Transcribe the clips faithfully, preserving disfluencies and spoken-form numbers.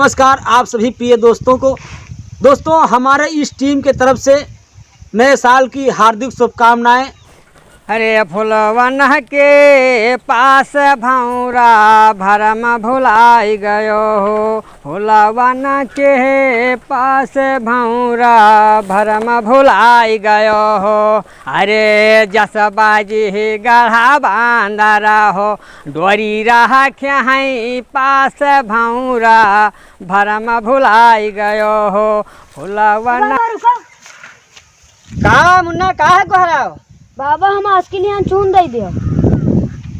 नमस्कार आप सभी प्रिय दोस्तों को। दोस्तों, हमारे इस टीम के तरफ से नए साल की हार्दिक शुभकामनाएं। अरे फुलवन के पास भौरा भरम भुलाई गयो हो, फुलवन के पास भौरा भरम भुलाई गयो हो। अरे जसबाजी गढ़ा बांदर हो, डोरी रखे हैं पास भौरा भरम भुलाई गयो हो, फुलवन। रुका, रुका। का मुन्ना, का है गोहराव? बाबा, हम आशिकी लिहान चून दे दियो।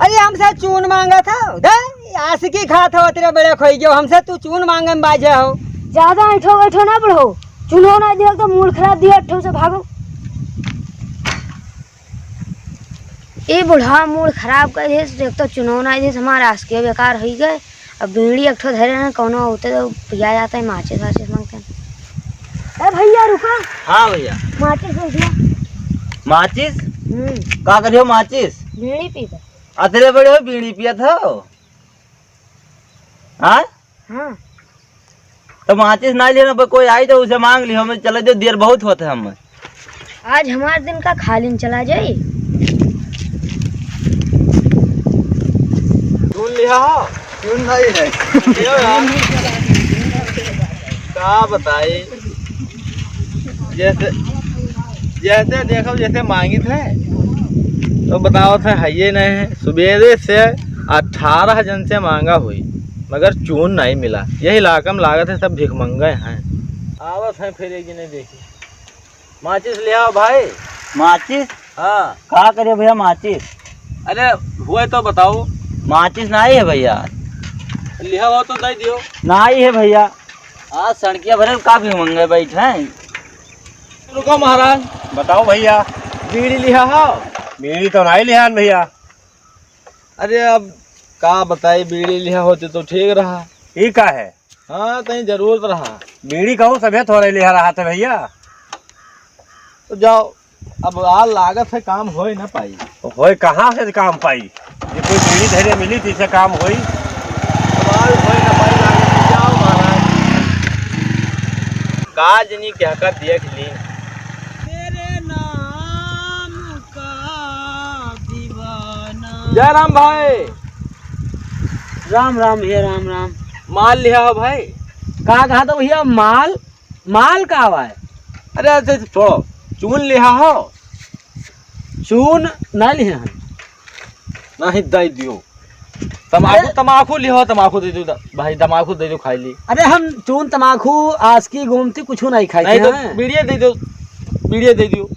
अरे, हमसे चून मांगत हो? दे, आशिकी खात हो, तेरे बड़े खोई गयो, हमसे तू चून मांगे में बाजे हो। ज्यादा ऐठो बैठो ना बढ़ो, चूनो ना दियो तो मूड खराब दियो, अट्ठो से भागो। ए बुढ़ा मूड खराब कर दे, एक तो चूनो ना दे, हमारा आशिकी बेकार होई गए। अब बीड़ी एक ठो धरे हैं, कौनो होते तो पिया जाता है, माचिस वाचिस मांगते हैं। ए भैया रुका। हाँ भैया। माचिस दे दिया। माचिस? हम्म। का करियो माचिस? बीड़ी पी कर। अतरे बड़े हो बीड़ी पियत हो? हाँ? हाँ। तो माचिस ना लियो ना, कोई आई तो उसे मांग लियो, हमें चले जो देर बहुत होते हैं हमें। आज हमार दिन का खाली न चला जाई। चून लिहा हो? चून नहीं है। ये यार, का बताई, जैसे, जैसे देखो, जैसे मांगित है, तो बतावत है, है ये नहीं है। सुबेरे से अठारह जन से मांगा हुई, मगर चून नहीं मिला। यही इलाका में लागत है, सब भिखमंगे हैं। आवत हैं फिर एक जने देखी। माचिस ले आओ भाई। माचिस? हाँ। का करे भैया माचिस? अरे हुए तो बताओ। माचिस नहीं है भैया। लिहा हो तो दे दियो। नहीं है भैया। आज सड़किया भरे का भिखमंगे बैठे हैं। रुको महाराज। बताओ भैया। बीड़ी लिहा हो? बीड़ी तो नहीं लिहान भैया। अरे अब का बताई, बीड़ी लिहा होते तो ठीक रहा। ई का है? हाँ, तहीं जरूरत रहा। बीड़ी कहूँ सभे थोड़े लिहा रहा था भैया। तो जाओ, अब आ लागत है काम होए ना पाई। होए कहाँ से काम पाई? ये कोई बीड़ी धरे मिली तो इसे काम होई? अब आज होए ना पाई, लागत है, जाओ महाराज। का जनी क्या का देख ली। तेरे नाम का दीवाना। जय राम भाई। राम राम भैया, राम राम। माल लिहा हो भाई? का कहा तो भैया, माल, माल का आवा है? अरे, अच्छा, छोड़ो, चून लिहा हो? चून नहीं लिहा है। नहीं, दे दियो। तमाकू, अरे तमाकू लिहो, तमाकू दे दो दा-, भाई, तमाकू दे दो, खाई ली। अरे, हम चून, तमाकू, आशिकी, गोमती कुछ नहीं खाई नहीं तो हैं। बीड़िए दे दो, बीड़िए दे दो,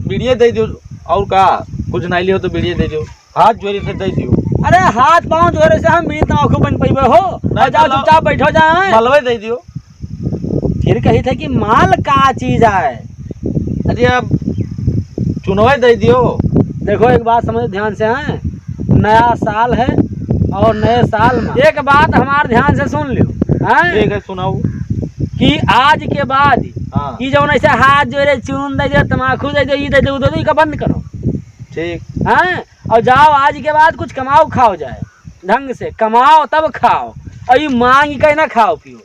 बीड़िए दे दो। और का, कुछ नहीं लिहो तो बीड़िए दे दो, हाथ जोड़ी से दे दो। अरे, हाथ पाँव जोड़े से हम बीड़ी तमाकू बन पइबे हो? नहीं और जाओ, तो लो। चुपचाप बैठो जाए। मलवे दे दो। फिर कही थे कि माल का चीज आए? अरे अब चुनवे दे दियो। देखो, एक बात समझो ध्यान से, हैं? नया साल है और नए साल में एक बात हमार ध्यान से सुन लियो, हैं? ठीक है, सुनाओ। कि आज के बाद हाँ। ई जौन ऐसे हाथ जोड़े, चून दे दे, तमाकू दे दे, ई दे दे, उ दे दे, इका बंद करो। ठीक। हैं? और जाओ, आज के बाद कुछ कमाओ, खाओ जाए, ढंग से कमाओ तब खाओ, और ई मांग के ना खाओ पियो।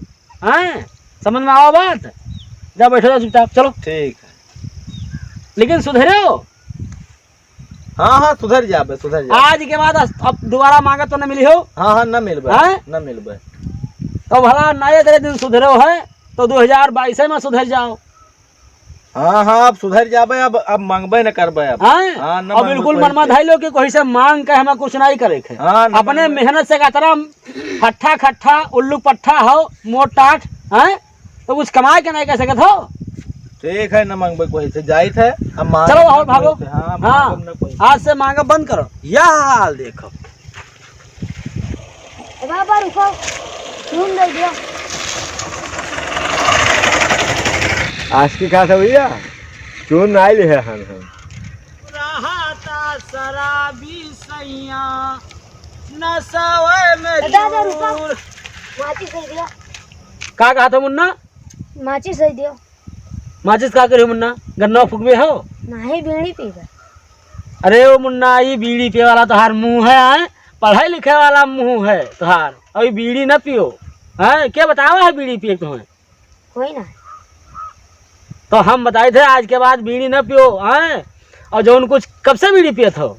हैं? समझ में आओ बात? जा बैठो, जा चुपचाप, चलो। ठीक है। लेकिन सुधरे हो? हाँ, हाँ, सुधर जाबे, सुधर जाबे। आज के बाद अस-, अब दोबारा मांगे तो न मिली हो? हाँ, हाँ, न मिलबे, हैं? न मिलबे। तो भला नए तेरे दिन सुधरे हो है, तो दो हजार बाईस में सुधर जाओ। हाँ, हाँ, अब सुधर जाबे, अब, अब मांगबे न करबे अब। हैं? हाँ, न अब मांगबे बिल्कुल कोई मन में से। धइलो कि कोई से मांग के हमें कुछ नहीं करे के। हाँ, न अपने मांगबे। मेहनत से कतरा हट्ठा खट्ठा, उल्लू पट्ठा हो, मोट टाट, हैं? तो कुछ कमाए के नहीं कर सकत हो? ठीक है, न मांगबे कोई से, जाइत है, हम मांग चलो, आओ, न भागो। कोई से, हाँ, हाँ, मांगब न कोई से। आज से मांगब बंद करो। यह हाल देखो। ए बाबा, रुको, चून दे दियो। आज की कहा था भैया, चून ना आइल है हम, हम। रहा था शराबी सैया, नशवे में ए दादा, रुको। चूर। माचिस दे दियो। का कहा था मुन्ना? माचिस दे दियो। माचिस का करे मुन्ना? गन्ना फुकबे हो? नहीं, बीड़ी पीबे। अरे ओ मुन्ना, ई बीड़ी पिए वाला तोहार मुंह है, आय? पढ़े लिखे वाला मुंह है तोहार, और ई बीड़ी न पियो। हैं, के बतावा है बीड़ी पिए तुम्हें? कोई ना। तो हम बताए थे, आज के बाद बीड़ी न पियो, हैं? और जौन कुछ, कब से बीड़ी पियत हो?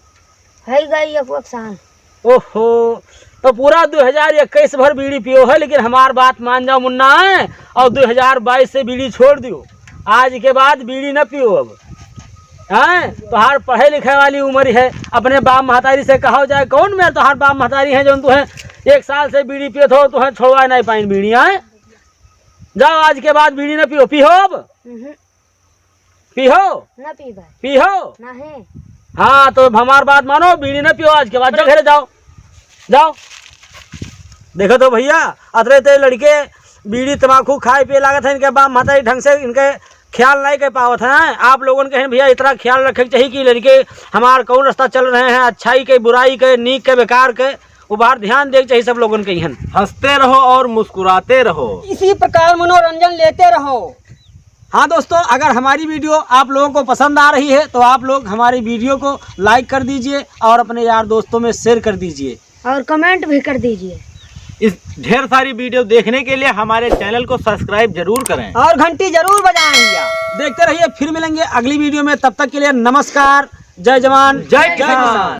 है गई एक, एक साल। ओहो, तो पूरा दो हज़ार इक्कीस भर बीड़ी पियो है, लेकिन हमार बात मान जाओ मुन्ना, हैं? और दो हज़ार बाईस से बीड़ी छोड़ दियो। आज के बाद बीड़ी न पियो अब, हैं? तोहार पढ़े लिखे वाली उम्र है, अपने बाप महतारी से कहो जाए, कौन मेर तोहार बाप महतारी है जौन तुहें एक साल से बीड़ी पियत हो, तुहें छोड़वा नहीं पाइन बीड़ी, हैं? जाओ, आज के बाद बीड़ी न पियो। पीहो अब? हम्म। पीहो? ना पीबे। पीहो? नहीं। हाँ, तो अब हमार बात मानो, बीड़ी न पियो आज के बाद, जाओ घरे जाओ, जाओ। देखो तो भैया, अतरे ते लड़के बीड़ी तमाकू खाए पिए लागत है, इनके बाप महतारी ढंग से इनके ख्याल नहीं कर पावत हैं। आप लोगन के हैं भैया, इतना ख्याल रखे के चाहिए कि लड़के हमार कौन रास्ता चल रहे हैं, अच्छाई के, बुराई के, नीक के, बेकार के, वो बाहर ध्यान देवे के चाहिए सब लोगन के इहन। हंसते रहो और मुस्कुराते रहो। इसी प्रकार मनोरंजन लेते रहो। हाँ दोस्तों, अगर हमारी वीडियो आप लोगों को पसंद आ रही है तो आप लोग हमारी वीडियो को लाइक कर दीजिए और अपने यार दोस्तों में शेयर कर दीजिए। और कमेंट भी कर दीजिए। इस ढेर सारी वीडियो देखने के लिए हमारे चैनल को सब्सक्राइब जरूर करें। और घंटी जरूर बजाएं भैया। देखते रहिए, फिर मिलेंगे अगली वीडियो में। तब तक के लिए नमस्कार, जय जवान, जय जय किसान। किसान।